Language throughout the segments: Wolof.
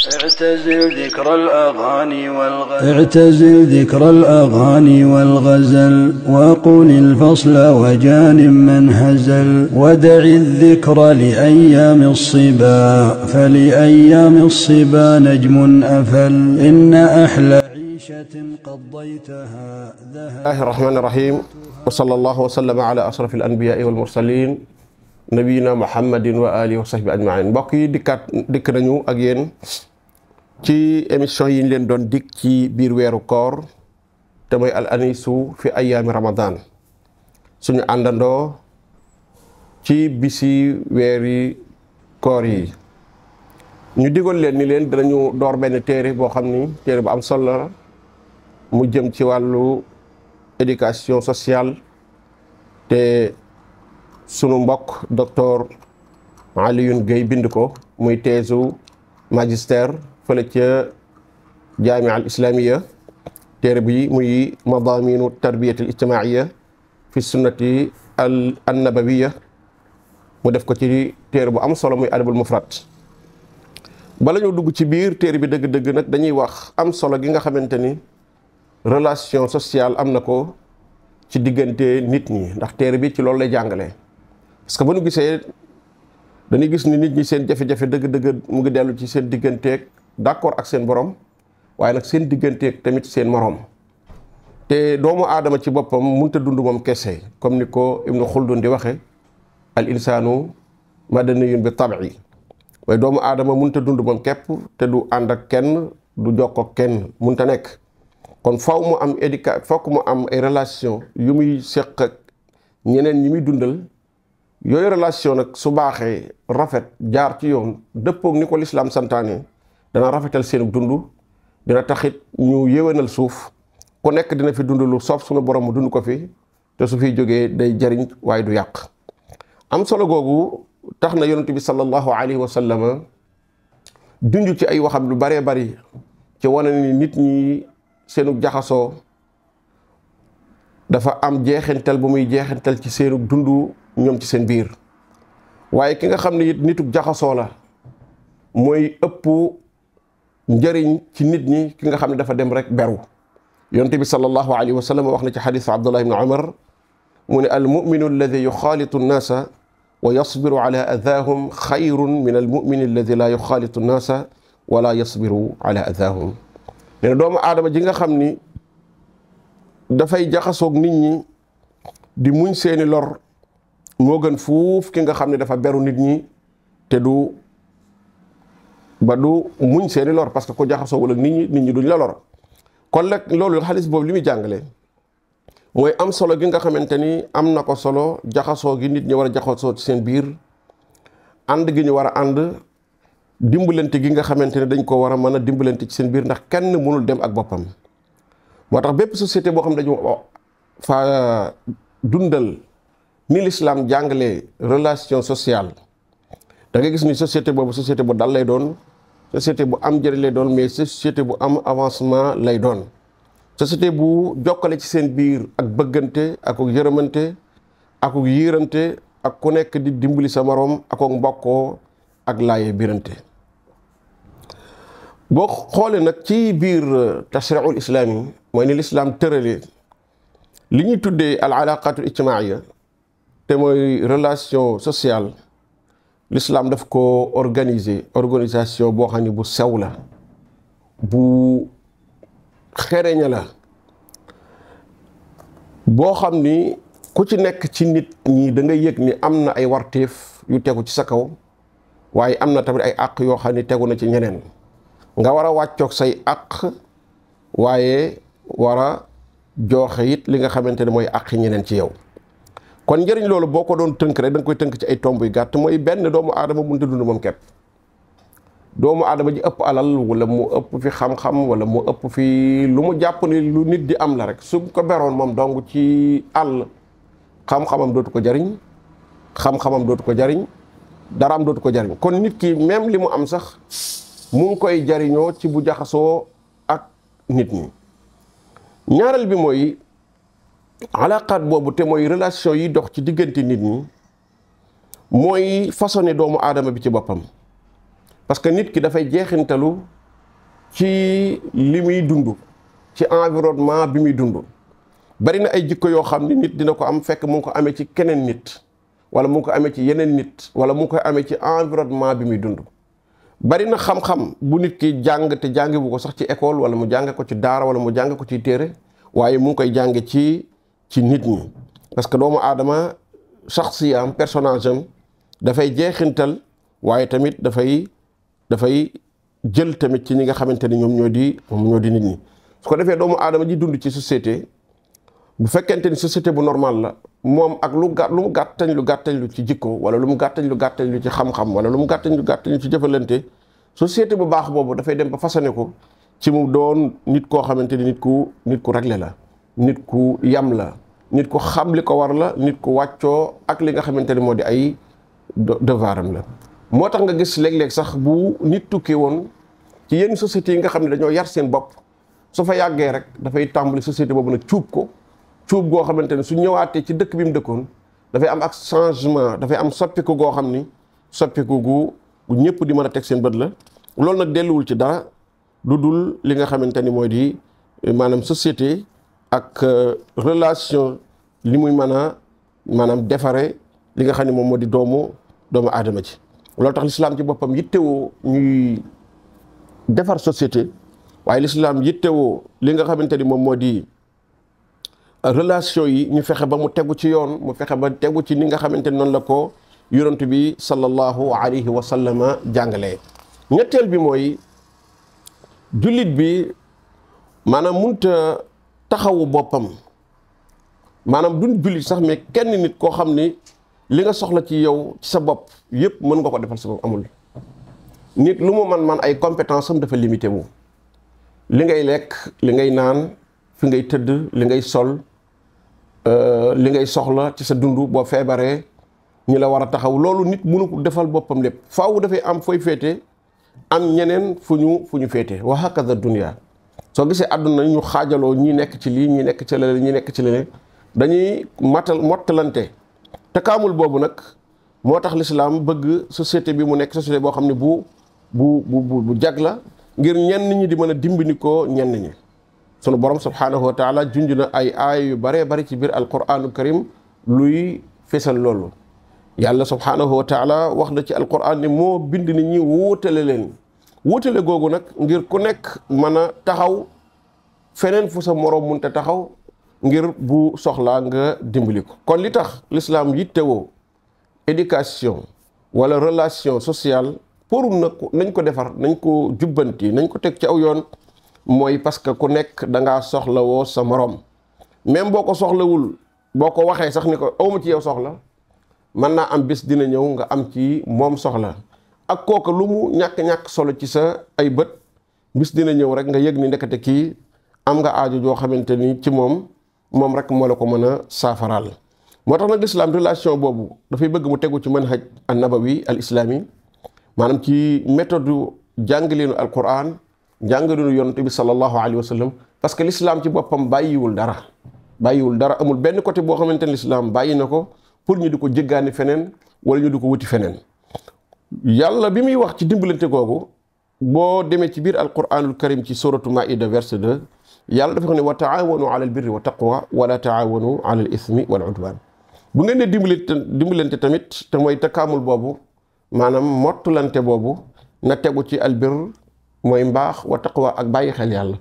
اعتزل ذكر الأغاني والغزل وقل الفصل وجانب من هزل ودع الذكر لأيام الصبا فلأيام الصبا نجم أفل إن أحلى عيشة قضيتها بسم الله الرحمن الرحيم وصلى الله وسلم على أشرف الأنبياء والمرسلين نبينا محمد وآله وصحبه أجمعين. mbokk yi dikk nañu ak yéen ci émission yi ñu leen doon dik ci biir weeru koor te mooy al anisu fi ayaami ramadan, suñu àndandoo ci bisi weeri koor yi. ñu digal leen ni leen dinañu door benn téere boo xam ni téere bu am solo la mu jëm ci wàllu éducation sociale te sunu mbokk docteur Alioune Guèye bind ko muy teesu magistère fële ca jaamia al islamiya. téere bi muy madaminu tarbiyat al ijtimaiya fi sunnati al nabawiya mu def ko ci téere bu am solo muy adabul mufrad. bala ñu dugg ci biir téere bi dëgg-dëgg nag dañuy wax am solo gi nga xamante ni relation sociale am na ko ci diggante nit ñi, ndax téere bi ci loolu lay jàngale. parce que bu ñu gisee dañuy gis ni nit ñi seen jafe-jafe dëgg-dëgg mu ngi dellu ci seen digganteeg d'accord ak seen borom, waaye nag seen digganteeg tamit seen morom. te doomu aadama ci boppam mënut a dund moom kese, comme ni ko Ibnu Xuldun di waxe al insaanu madaniyun bi tabi. waaye doomu aadama mënut a dund moom képp te du ànd ak kenn, du jokkoo kenn, mënut a nekk. kon faw mu am fokk mu am ay relation yu muy seq ak ñeneen ñi muy dundal. yooyu relation nag su baaxee rafet jaar ci yoon dëppoog ni ko lislaam santaane dana rafetal seen dund, dina taxit ñu yéwénal suuf, ku nekk dina fi dund lu soof suñu borom mu dund ko fi, te su fiy jógee day jariñ waaye du yàq. am solo googu tax na yonent bi sallallahu alayhi wa sallam junj ci ay waxam lu baree bari ci wane ni nit ñi seenu jaxasoo dafa am jeexintal bu muy jeexintal ci seenu dund ñoom ci seen biir. waaye ki nga xam ne it nituk jaxasoo la mooy ëpp njëriñ ci nit ñi ki nga xam ne dafa dem rek beru. yonent bi sallallahu alayhi wa sallam wax na ci xadis Abdullah ibn Umar mu ne al muminu alladi yuxaalitu nnaasa wa yasbiru ala adaahum xayrun min al mumini alladi laa yuxaalitu nnaasa wala yasbiru ala adaahum. nee na doomu aadama ji nga xam ni dafay jaxasoog nit ñi di muñ seeni lor moo gën fuuf ki nga xam ne dafa beru nit ñi te du muñ seeni lor, parce que ko jaxasoo wala nit ñi duñ la lor. kon nag loolu xaalis boobu li muy jàngale mooy am solo gi nga xamante ni am na ko solo jaxasoo gi nit ñi war a jaxasoo ci seen biir, ànd gi ñu war a ànd, dimbalante gi nga xamante ne dañ ko war a mën a dimbalante ci seen biir, ndax kenn mënul dem ak boppam. moo tax bépp société boo xam ne dañu fa dundal ni l'islam jàngale relation sociale, da nga gis ni société boobu société bu dal lay doon, société bu am njëriñ lay doon, mais société bu am avancement lay doon. société bu jokkale ci seen biir ak bëggante ak yërëmante ak yiirante ak ku nekk di dimbali sa morom ak mbokkoo ak laaye birante. boo xoolee nag ci biir tashri'ul islaami mooy ni l'islam tërale li ñuy tuddee al alaqatul ijtimaiya te mooy relation sociale, l'islam daf ko organisation boo xam ne bu sew la, bu xereña la, boo xam ni ku ci nekk ci nit ñi da nga yëg ni am na ay warteef yu tegu ci sa kaw, waaye am na tamit ay àq yoo xam ne tegu na ci ñeneen. nga war a wàccoog say àq waaye war a joxe it li nga xamante ne mooy àq ñeneen ci yow. kon njëriñ loolu boo ko doon tënk rek da nga koy tënk ci ay tomb yu gàtt. mooy benn, doomu aadama mënut a dund moom képp. doomu aadama ji ëpp alal wala mu ëpp fi xam-xam wala mu ëpp fi lu mu jàpp ni lu nit di am la rek, su ko beroon moom dong ci àll, xam-xamam dootu ko jariñ, xam-xamam dootu ko jariñ, daraam dootu ko jariñ. kon nit ki même li mu am sax mu ngi koy jariñoo ci bu jaxasoo ak nit ñi. ñaareel bi mooy alaqaat boobu te mooy relation yi dox ci diggante nit ñi mooy façonné doomu aadama bi ci boppam. parce que nit ki dafay jeexintalu ci li muy dund ci environnement bi muy dund. bari na ay jikko yoo xam ni nit dina ko am fekk mu ngi ko amee ci keneen nit wala mu ngi ko amee ci yeneen nit wala mu ngi koy amee ci environnement bi muy dund. bari na xam-xam bu nit ki jàng te jàngi bu ko sax ci école wala mu jàng ko ci daara wala mu jàng ko ci téere waaye mu ngi koy jàng ci nit ñi parce que doomu aadama shaxsiyaam personnage am dafay jeexintal waaye tamit dafay jël tamit ci ñi nga xamante ni ñoom ñoo di nit ñi. su ko defee doomu aadama ji dund ci société bu fekkente ni société bu normal la moom ak lu mu gàttañ lu ci jikko wala lu mu gàttañ lu ci xam-xam wala lu mu gàttañ lu ci jëfalante société bu baax boobu dafay dem ba façonné ko ci mu doon nit koo xamante ni nit ku réglé la, nit ku yam la, nit ku xam li ko war la, nit ku wàccoo ak li nga xamante ni moo di ay devoiram la. moo tax nga gis léeg-léeg sax bu nit tukkee woon ci yenn sociétés yi nga xam ne dañoo yar seen bopp su fa yàggee rek dafay tàmbali société boobu nag cuub goo xamante ne su ñëwaatee ci dëkk bi mu dëkkoon dafay am ak changement, dafay am soppiku goo xam ni soppiku gu ñëpp di mën a teg seen bët la. loolu nag delluwul ci dara lu dul li nga xamante ni mooy di maanaam société ak relation li muy mën a maanaam defare li nga xam ne moom moo di doomu aadama ci. loolu tax lislaam ci boppam yittewoo ñuy defar société waaye lislaam yittewoo li nga xamante ni moom moo di relation yi ñu fexe ba mu tegu ci yoon, mu fexe ba tegu ci ni nga xamante ni noonu la ko yonent bi sallallahu alayhi wa sallama jàngalee. ñetteel bi mooy jullit bi maanaam munta taxawu boppam, maanaam duñ jullit sax mais kenn nit koo xam ni li nga soxla ci yow ci sa bopp yëpp mën nga ko defal sa bopp amul. nit lu mu man ay compétence am dafa limité wu. li ngay lekk, li ngay naan, fi ngay tëdd, li ngay sol, li ngay soxla ci sa dund boo feebaree ñi la war a taxaw loolu nit mënu ko defal boppam lépp. faaw dafay am fooy féete am ñeneen fu ñu féete. wa hakaza dunya soo gisee àdduna ñu xaajaloo ñi nekk ci lii ñi nekk ci lële ñi nekk ci lële dañuy mottalante. takaamul boobu nag moo tax lislaam bëgg société bi mu nekk société boo xam ne bu jag la ngir ñenn ñi di mën a dimbandikoo ñenn ñi. sunu borom subhaanahu wa taala junj na ay aaya yu baree bari ci biir alquraanul karim luy fesal loolu. yàlla subhaanahu wa taala wax na ci alquraan ni moo bind nit ñi wóotale leen wóotale googu nag ngir ku nekk mën a taxaw feneen fu sa moroom munte taxaw ngir bu soxlaa nga dimbali ko. kon li tax l'islam yittewoo éducation wala relation sociale pour nañ ko defar, nañ ko jubbanti, nañ ko teg ci aw yoon mooy parce que ku nekk dangaa soxlawoo sa moroom. même boo ko soxlawul boo ko waxee sax ni ko awma ci yow soxla mën naa am bés dina ñëw nga am ci moom soxla. ak kooka lu mu ñàkk-ñàkk solo ci sa ay bët bis dina ñëw rek nga yëg ni ndekete kii am nga aajo joo xamante ni ci moom rek moo la ko mën a saafaraal. moo tax nag lislaam relation boobu dafay bëgg mu tegu ci manhaj an nabawi al islami maanaam ci méthode jàngaleenu alquran jàngaleenu yonent bi sallallahu alayhi wa sallam. parce que l'islam ci boppam bàyyiwul dara amul benn côté boo xamante ni l'islam bàyyi na ko pour ñu di ko jéggaani feneen wala ñu di ko wuti feneen. yàlla bi muy wax ci dimbalante googu boo demee ci biir alquranul karim ci suratu maida verset 2 yàlla dafa wax ne wa taawanu ala al birri wa taqwa wala taawanu ala al ismi wal udwan. bu ngeen ne dimbalante tamit te mooy takaamul boobu maanaam mottulante boobu na tegu ci al birr mooy mbaax wa taqwa ak bàyyi xel yàlla.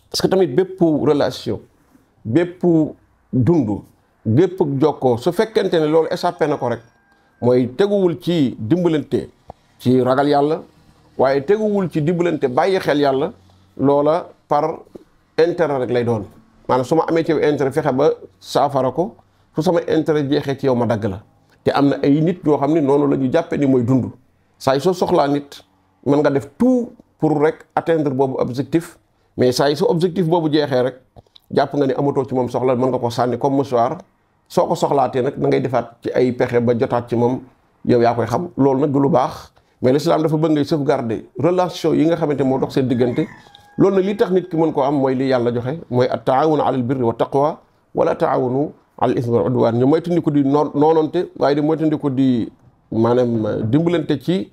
parce que tamit bépp relation bépp dund bépp jokkoo su fekkente ne loolu échappé na ko rek mooy teguwul ci dimbalante ci ragal yàlla waaye teguwul ci dimbalante bàyyi xel yàlla loola par intérêt rek lay doon. maanaam su ma amee ci yow intérêt fexe ba saafara ko su sama intérêt jeexee ci yow ma dagg la. te am na ay nit yoo xam ne noonu la ñu jàppee ni mooy dund saa yi soo soxlaa nit mën nga def tout pour rek atteindre boobu objectif mais saa yi su objectif boobu jeexee rek jàpp nga ni amatoo ci moom soxla mën nga ko sànni comme mouchoir soo ko soxlaatee nag da ngay defaat ci ay pexe ba jotaat ci moom yow yaa koy xam. loolu nag du lu baax mais l'islam dafa bëgg ngay sauvegarder relation yi nga xamante moo dox seen diggante. loolu nag li tax nit ki mën koo am mooy li yàlla joxe mooy at taawunu ala al birri wa taqwa wala taawunu ala al ismi wal udwan. ñu moytandiku di noononte waaye di moytandiku di maanaam dimbalante ci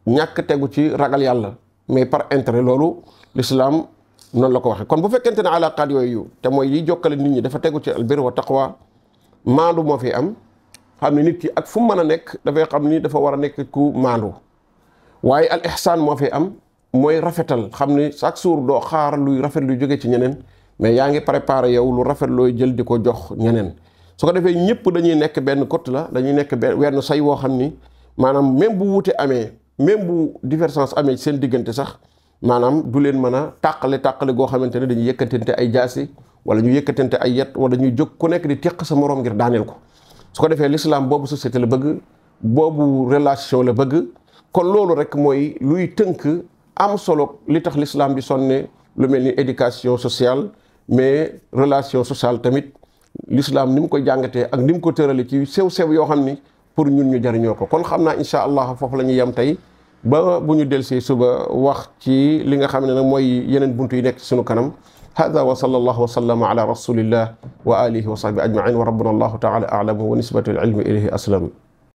ñàkk tegu ci ragal yàlla mais par intérêt loolu l'islam noonu la ko waxee. kon bu fekkente ne alaqaat yooyu te mooy liy jokkale nit ñi dafa tegu ci albir wa taqwa maandu moo fi am xam ne nit ki ak fu mu mën a nekk dafay xam ni dafa war a nekk ku maandu waaye al ihsaan moo fi am mooy rafetal xam ni chaque jour doo xaar luy rafet luy jóge ci ñeneen mais yaa ngi préparé yow lu rafet looy jël di ko jox ñeneen su ko defee ñëpp dañuy nekk benn côté la dañuy nekk wenn say woo xam ni maanaam même bu wuute amee même bu divergence amee seen diggante sax maanaam du leen mën a tàqale goo xamante ne dañuy yëkkatante ay jaasi wala ñu yëkkatante ay yet wala ñuy jóg ku nekk di teq sa moroom ngir daaneel ko su ko defee l'islam boobu société la bëgg boobu relation la bëgg kon loolu rek mooy luy tënk am solo li tax l'islam bi sonne lu mel ni éducation sociale mais relation sociale tamit l'islam ni mu koy jàngatee ak ni mu ko tërale ci sew-sew yoo xam ni pour ñun ñu jariñoo ko kon xam naa incha allah foofu la ñuy yem tey ba bu ñu delsee suba wax ci li nga xam ne nag mooy yeneen buntu yi nekk ci sunu kanam hada wa sallallahu wa sallama ala rasulillah wa alihi wa sahbihi ajmain wa rabbuna allahu taala a'lamu wa nisbatu al ilmi ilayhi aslam